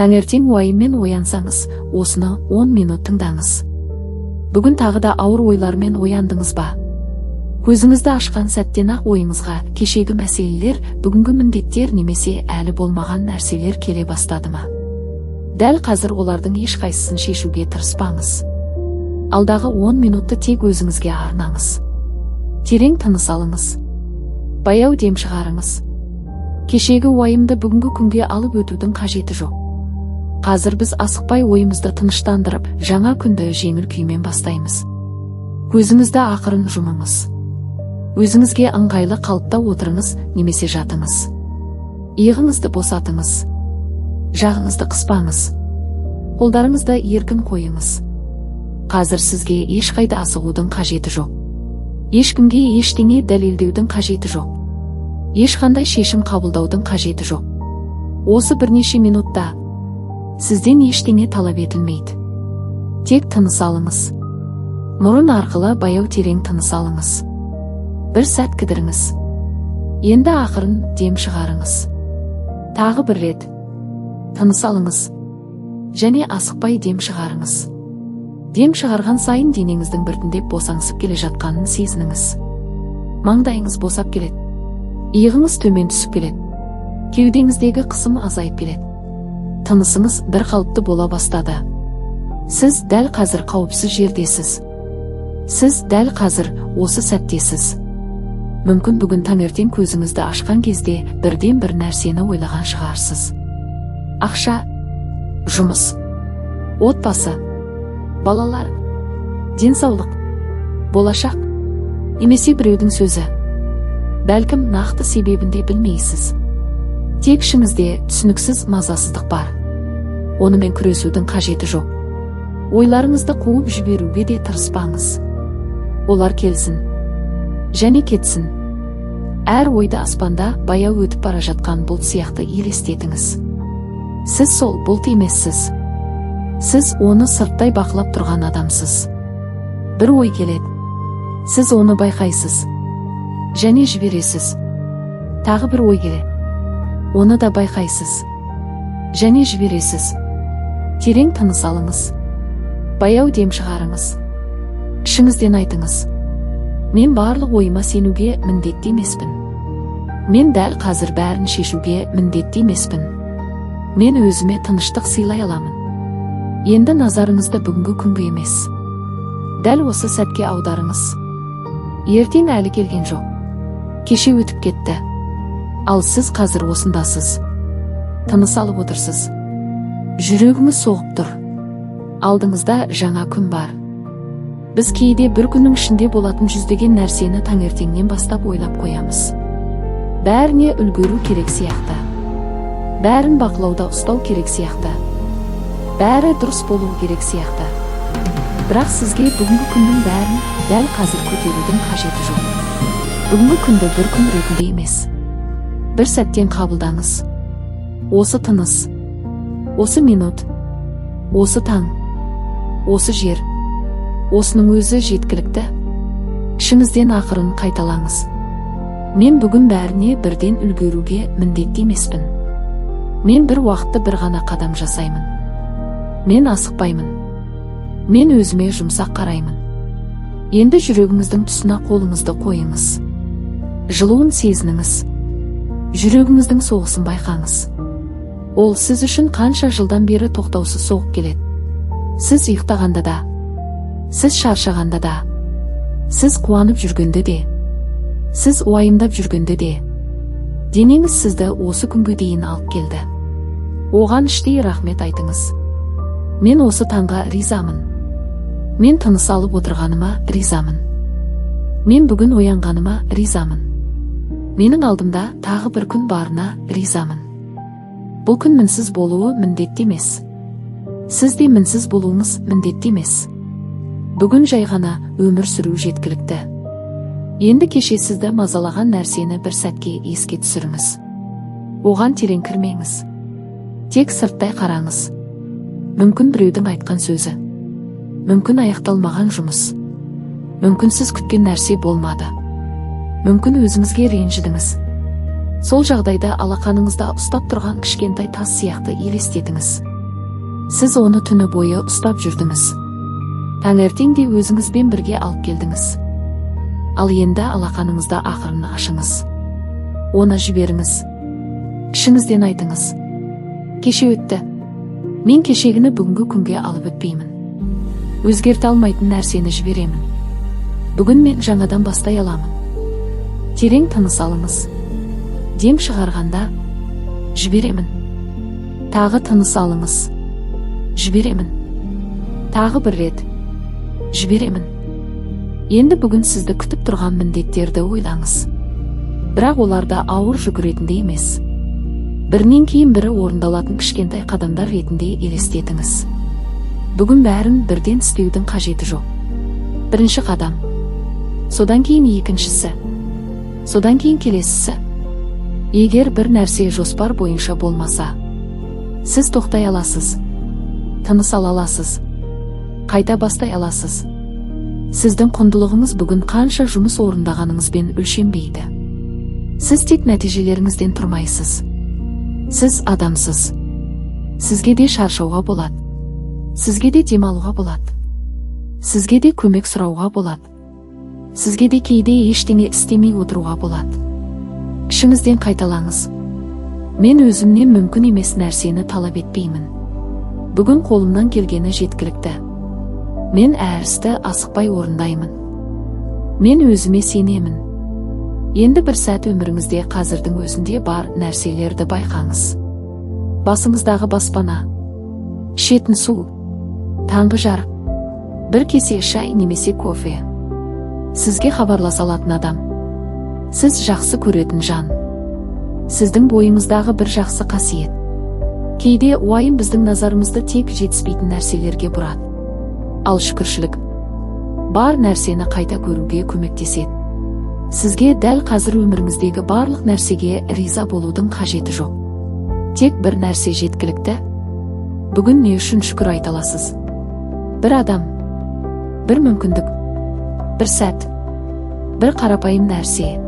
Таңертең уайыммен оянсаңыз, осыны 10 минут тыңдаңыз. Бүгін тағы да ауыр ойлармен ояндыңыз ба? Көзіңізді ашқан сәттен-ақ ойыңызға кешегі мәселелер, бүгінгі міндеттер немесе әлі болмаған нәрселер келе бастады ма? Дәл қазір олардың ешқайсысын шешуге тырыспаңыз. Алдағы 10 минутты тек өзіңізге арнаңыз. Терең тыныс алыңыз. Баяу дем шығарыңыз. Кешегі уайымды бүгінгі күнге алып өтудің қажеті жоқ. Қазір біз асықпай ойымызды тыныштандырып, жаңа күнді жеңіл күймен бастаймыз. Көзіңізді ақырын жұмыңыз. Өзіңізге ыңғайлы қалыпта отырыңыз немесе жатыңыз. Иығыңызды босатыңыз. Жағыңызды қыспаңыз. Қолдарыңызды еркін қойыңыз. Қазір сізге ешқайда асығудың қажеті жоқ. Ешкімге ештеңе дәлелдеудің қажеті жоқ. Ешқандай шешім қабылдаудың қажеті жоқ. Осы бірнеше минутта сізден ештеңе талап етілмейді. Тек тыныс алыңыз. Мұрын арқылы баяу терең тыныс алыңыз. Бір сәт кідіріңіз. Енді ақырын дем шығарыңыз. Тағы бір рет. Тыныс алыңыз. Және асықпай дем шығарыңыз. Дем шығарған сайын денеңіздің біртіндеп босаңсып келе жатқанын сезініңіз. Маңдайыңыз босап келеді. Иығыңыз төмен түсіп келеді. Кеудеңіздегі қысым азайып келеді. Тынысыңыз бір қалыпты бола бастады. Сіз дәл қазір қауіпсіз жердесіз. Сіз дәл қазір осы сәттесіз. Мүмкін бүгін таңертең көзіңізді ашқан кезде бірден бір нәрсені ойлаған шығарсыз. Ақша, жұмыс, отбасы, балалар, денсаулық, болашақ немесе біреудің сөзі. Бәлкім нақты себебін де білмейсіз. Тек ішіңізде түсініксіз мазасыздық бар. Онымен күресудің қажеті жоқ. Ойларыңызды қуып жіберуге де тырыспаңыз. Олар келсін және кетсін. Әр ойды аспанда баяу өтіп бара жатқан бұлт сияқты елестетіңіз. Сіз сол бұлт емессіз. Сіз оны сырттай бақылап тұрған адамсыз. Бір ой келеді. Сіз оны байқайсыз. Және жібересіз. Тағы бір ой келеді. Оны да байқайсыз. Және жібересіз. Терең тыныс алыңыз. Баяу дем шығарыңыз. Ішіңізден айтыңыз. Мен барлық ойыма сенуге міндетті емеспін. Мен дәл қазір бәрін шешуге міндетті емеспін. Мен өзіме тыныштық сыйлай аламын. Енді назарыңызды бүгінгі күнге емес, дәл осы сәтке аударыңыз. Ертең әлі келген жоқ. Кеше өтіп кетті. Ал сіз қазір осындасыз. Тыныс алып отырсыз. Жүрегіңіз соғып тұр. Алдыңызда жаңа күн бар. Біз кейде бір күннің ішінде болатын жүздеген нәрсені таңертеңнен бастап ойлап қоямыз. Бәріне үлгеру керек сияқты. Бәрін бақылауда ұстау керек сияқты. Бәрі дұрыс болуы керек сияқты. Бірақ сізге бүгінгі күннің бәрін дәл қазір көтерудің қажеті жоқ. Бүгінгі күнді бір күн ретінде емес, бір сәттен қабылдаңыз. Осы тыныс, осы минут, осы таң, осы жер, осының өзі жеткілікті. Ішіңізден ақырын қайталаңыз. Мен бүгін бәріне бірден үлгеруге міндетті емеспін. Мен бір уақытты бір ғана қадам жасаймын. Мен асықпаймын. Мен өзіме жұмсақ қараймын. Енді жүрегіңіздің тұсына қолыңызды қойыңыз. Жылуын сезініңіз. Жүрегіңіздің соғысын байқаңыз. Ол сіз үшін қанша жылдан бері тоқтаусыз соғып келеді. Сіз ұйықтағанда да, сіз шаршағанда да, сіз қуанып жүргенде де, сіз уайымдап жүргенде де, денеңіз сізді осы күнге дейін алып келді. Оған іштей рахмет айтыңыз. Мен осы таңға ризамын. Мен тыныс алып отырғаныма ризамын. Мен бүгін оянғаныма ризамын. Менің алдымда тағы бір күн барына ризамын. Бұл күн мінсіз болуы міндетті емес. Сіз де мінсіз болуыңыз міндетті емес. Бүгін жай ғана өмір сүру жеткілікті. Енді кеше сізді мазалаған нәрсені бір сәтке еске түсіріңіз. Оған терең кірмеңіз. Тек сырттай қараңыз. Мүмкін біреудің айтқан сөзі. Мүмкін аяқталмаған жұмыс. Мүмкін сіз күткен нәрсе болмады. Мүмкін өзіңізге ренжідіңіз. Сол жағдайда алақаныңызда ұстап тұрған кішкентай тас сияқты елестетіңіз. Сіз оны түні бойы ұстап жүрдіңіз. Таңертең де өзіңізбен бірге алып келдіңіз. Ал енді алақаныңызды ақырын ашыңыз. Оны жіберіңіз. Ішіңізден айтыңыз. Кеше өтті. Мен кешегіні бүгінгі күнге алып өтпеймін. Өзгерте алмайтын нәрсені жіберемін. Бүгін мен жаңадан бастай аламын. Терең тыныс алыңыз. Дем шығарғанда жіберемін. Тағы тыныс алыңыз. Жіберемін. Тағы бір рет. Жіберемін. Енді бүгін сізді күтіп тұрған міндеттерді ойлаңыз. Бірақ оларда ауыр жүк ретінде емес. Бірінен кейін бірі орындалатын кішкентай қадамдар ретінде елестетіңіз. Бүгін бәрін бірден істеудің қажеті жоқ. Бірінші қадам. Содан кейін екіншісі. Содан кейін келесісі. Егер бір нәрсе жоспар бойынша болмаса, сіз тоқтай аласыз. Тыныс ала аласыз. Қайта бастай аласыз. Сіздің құндылығыңыз бүгін қанша жұмыс орындағаныңызбен өлшенбейді. Сіз тек нәтижелеріңізден тұрмайсыз. Сіз адамсыз. Сізге де шаршауға болады. Сізге де демалуға болады. Сізге де көмек сұрауға болады. Сізге де кейде ештеңе істемей отыруға болады. Ішіңізден қайталаңыз. Мен өзімнен мүмкін емес нәрсені талап етпеймін. Бүгін қолымнан келгені жеткілікті. Мен әр істі асықпай орындаймын. Мен өзіме сенемін. Енді бір сәт өміріңізде қазірдің өзінде бар нәрселерді байқаңыз. Басыңыздағы баспана, ішетін су, таңғы жарық, бір кесе шай немесе кофе. Сізге хабарласа алатын адам. Сіз жақсы көретін жан. Сіздің бойыңыздағы бір жақсы қасиет. Кейде уайым біздің назарымызды тек жетіспейтін нәрселерге бұрады. Ал шүкіршілік бар нәрсені қайта көруге көмектеседі. Сізге дәл қазір өміріңіздегі барлық нәрсеге риза болудың қажеті жоқ. Тек бір нәрсе жеткілікті. Бүгін не үшін шүкір айта аласыз? Бір адам, бір мүмкіндік, бір сәт, бір қарапайым нәрсе.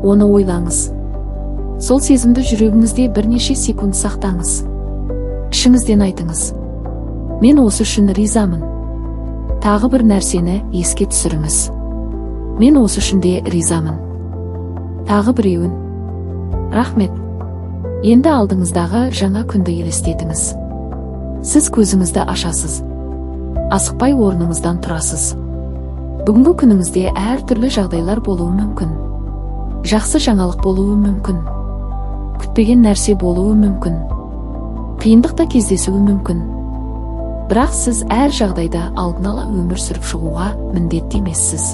Оны ойлаңыз. Сол сезімді жүрегіңізде бірнеше секунд сақтаңыз. Ішіңізден айтыңыз. Мен осы үшін ризамын. Тағы бір нәрсені еске түсіріңіз. Мен осы үшін де ризамын. Тағы біреуін. Рахмет. Енді алдыңыздағы жаңа күнді елестетіңіз. Сіз көзіңізді ашасыз. Асықпай орныңыздан тұрасыз. Бүгінгі күніңізде әртүрлі жағдайлар болуы мүмкін. Жақсы жаңалық болуы мүмкін. Күтпеген нәрсе болуы мүмкін. Қиындық та кездесуі мүмкін. Бірақ сіз әр жағдайда алдын ала өмір сүріп шығуға міндетті емессіз.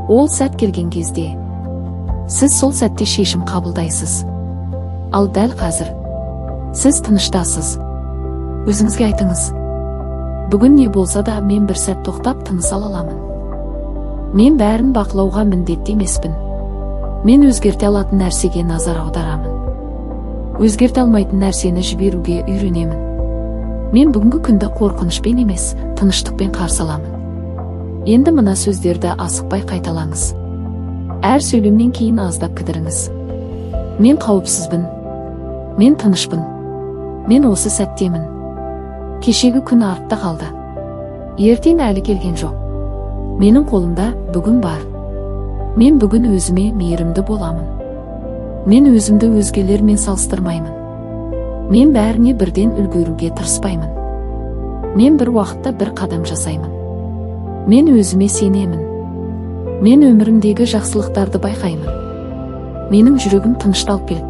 Ол сәт келген кезде сіз сол сәтте шешім қабылдайсыз. Ал дәл қазір сіз тыныштасыз. Өзіңізге айтыңыз. Бүгін не болса да мен бір сәт тоқтап тыныс ала аламын. Мен бәрін бақылауға міндетті емеспін. Мен өзгерте алатын нәрсеге назар аударамын. Өзгерте алмайтын нәрсені жіберуге үйренемін. Мен бүгінгі күнді қорқынышпен емес, тыныштықпен қарсы аламын. Енді мына сөздерді асықпай қайталаңыз. Әр сөйлемнен кейін аздап кідіріңіз. Мен қауіпсізбін. Мен тынышпын. Мен осы сәттемін. Кешегі күн артта қалды. Ертең әлі келген жоқ. Менің қолымда бүгін бар. Мен бүгін өзіме мейірімді боламын. Мен өзімді өзгелермен салыстырмаймын. Мен бәріне бірден үлгеруге тырыспаймын. Мен бір уақытта бір қадам жасаймын. Мен өзіме сенемін. Мен өмірімдегі жақсылықтарды байқаймын. Менің жүрегім тынышталып келеді.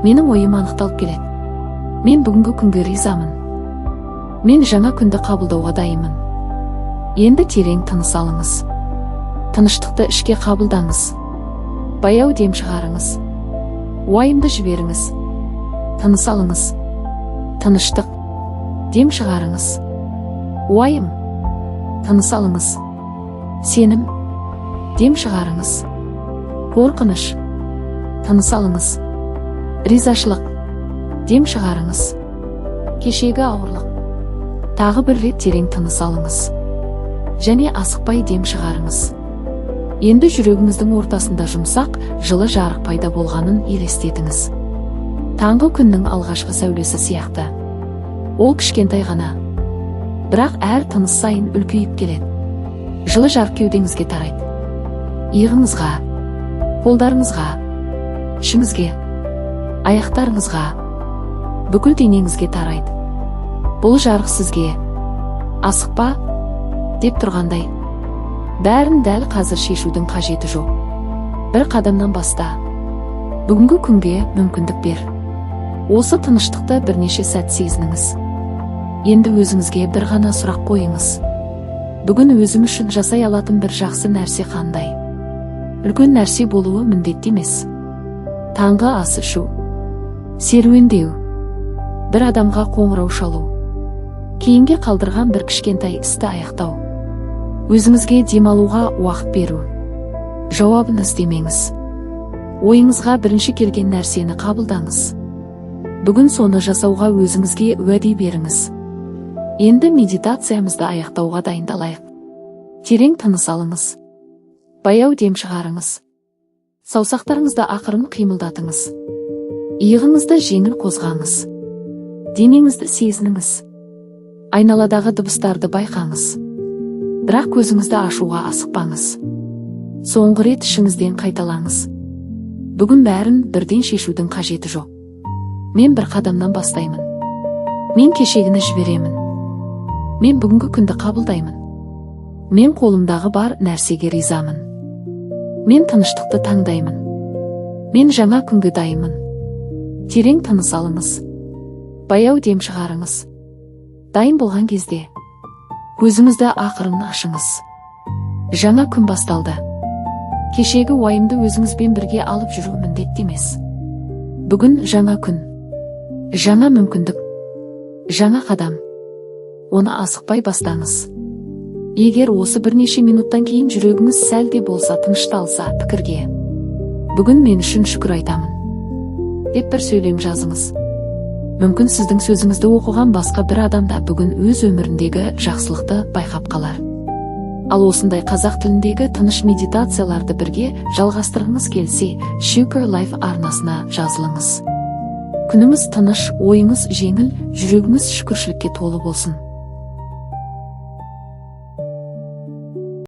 Менің ойым анықталып келеді. Мен бүгінгі күнге ризамын. Мен жаңа күнді қабылдауға дайынмын. Енді терең тыныс алыңыз. Тыныштықты ішке қабылдаңыз. Баяу дем шығарыңыз. Уайымды жіберіңіз. Тыныс алыңыз. Тыныштық. Дем шығарыңыз. Уайым. Тыныс алыңыз. Сенім. Дем шығарыңыз. Қорқыныш. Тыныс алыңыз. Ризашылық. Дем шығарыңыз. Кешегі ауырлық. Тағы бір рет терең тыныс алыңыз. Және асықпай дем шығарыңыз. Енді жүрегіңіздің ортасында жұмсақ, жылы жарық пайда болғанын елестетіңіз. Таңғы күннің алғашқы сәулесі сияқты. Ол кішкентай ғана, бірақ әр тыныс сайын үлкейіп келеді. Жылы жарық кеудеңізге тарайды. Иығыңызға, қолдарыңызға, ішіңізге, аяқтарыңызға, бүкіл денеңізге тарайды. Бұл жарық сізге «Асықпа» деп тұрғандай. Бәрін дәл қазір шешудің қажеті жоқ. Бір қадамнан баста. Бүгінгі күнге мүмкіндік бер. Осы тыныштықты бірнеше сәт сезініңіз. Енді өзіңізге бір ғана сұрақ қойыңыз: бүгін өзім үшін жасай алатын бір жақсы нәрсе қандай? Үлкен нәрсе болуы міндетті емес. Таңғы ас ішу, серуендеу, бір адамға қоңырау шалу, кейінге қалдырған бір кішкентай істі аяқтау, өзіңізге демалуға уақыт беру. Жауабын іздемеңіз. Ойыңызға бірінші келген нәрсені қабылдаңыз. Бүгін соны жасауға өзіңізге уәде беріңіз. Енді медитациямызды аяқтауға дайындалайық. Терең тыныс алыңыз. Баяу дем шығарыңыз. Саусақтарыңызды ақырын қимылдатыңыз. Иығыңызды жеңіл қозғаңыз. Денеңізді сезініңіз. Айналадағы дыбыстарды байқаңыз. Бірақ көзіңізді ашуға асықпаңыз. Соңғы рет ішіңізден қайталаңыз: Бүгін бәрін бірден шешудің қажеті жоқ. Мен бір қадамнан бастаймын. Мен кешегіні жіберемін. Мен бүгінгі күнді қабылдаймын. Мен қолымдағы бар нәрсеге ризамын. Мен тыныштықты таңдаймын. Мен жаңа күнге дайынмын. Терең тыныс алыңыз. Баяу дем шығарыңыз. Дайын болған кезде көзіңізді ақырын ашыңыз. Жаңа күн басталды. Кешегі уайымды өзіңізбен бірге алып жүру міндетті емес. Бүгін жаңа күн, жаңа мүмкіндік, жаңа қадам. Оны асықпай бастаңыз. Егер осы бірнеше минуттан кейін жүрегіңіз сәл де болса тынышталса, пікірге «Бүгін мен үшін шүкір айтамын» деп бір сөйлем жазыңыз. Мүмкін, сіздің сөзіңізді оқыған басқа бір адам да бүгін өз өміріндегі жақсылықты байқап қалар. Ал осындай қазақ тіліндегі тыныш медитацияларды бірге жалғастырғыңыз келсе, Шүкір Life арнасына жазылыңыз. Күніңіз тыныш, ойыңыз жеңіл, жүрегіңіз шүкіршілікке толы болсын.